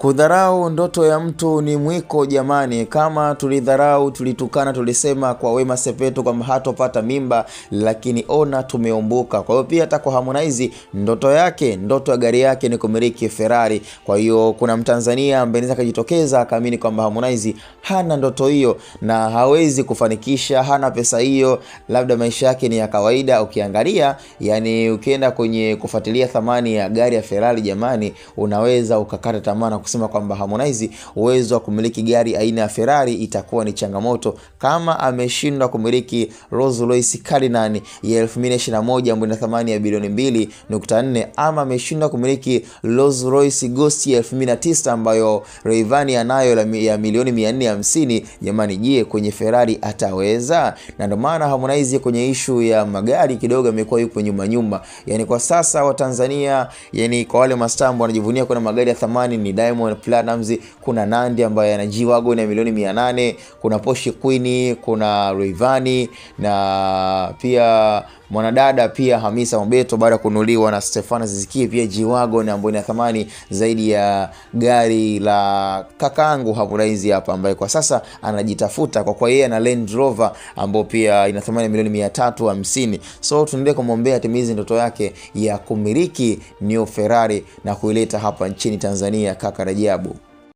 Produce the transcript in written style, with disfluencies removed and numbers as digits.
Kudharau ndoto ya mtu ni mwiko jamani. Kama tulidharau, tulitukana, tulisema kwa Wema Sepetu kwamba hatopata mimba, lakini ona tumeumbuka. Kwa hiyo pia hata kwa Harmonize ndoto yake, ndoto ya gari yake ni kumiliki Ferrari. Kwa hiyo kuna Mtanzania ambaye anaweza kujitokeza akaamini kwamba Harmonize hana ndoto hiyo na hawezi kufanikisha, hana pesa hiyo, labda maisha yake ni ya kawaida. Ukiangalia, yani ukienda kwenye kufuatilia thamani ya gari ya Ferrari jamani, unaweza ukakata tamaa na kusema kwamba Harmonize uwezo wa kumiliki gari aina ya Ferrari itakuwa ni changamoto kama ameshindwa kumiliki Rolls Royce Cullinan ya 2021 ambayo ina thamani ya bilioni 2.4, ama ameshindwa kumiliki Rolls Royce Ghost ya 2009 ambayo Rayvanny anayo ya milioni 450. Jamani, je, kwenye Ferrari ataweza? Na ndio maana Harmonize kwenye issue ya magari kidogo amekuwa yupo nyuma nyuma. Yani kwa sasa wa Tanzania, yani kwa wale mastaa wanajivunia kuna magari ya thamani ni Diamond Platnumz, kuna Nandy ambaye ana G-Wagon ya milioni 800, kuna Porsche Queen, kuna Rayvanny na pia mwanadada pia Hamisa Mobeto baada ya kununuliwa na Stefano Zizikie pia G-Wagon ambayo ina thamani zaidi ya gari la kakangu Harmonize hapa, ambaye kwa sasa anajitafuta kwa yeye ana Land Rover ambayo pia ina thamani ya milioni 350. So tunaendelea kumwombea atimize ndoto yake ya kumiliki new Ferrari na kuileta hapa nchini Tanzania kaka Rajabu.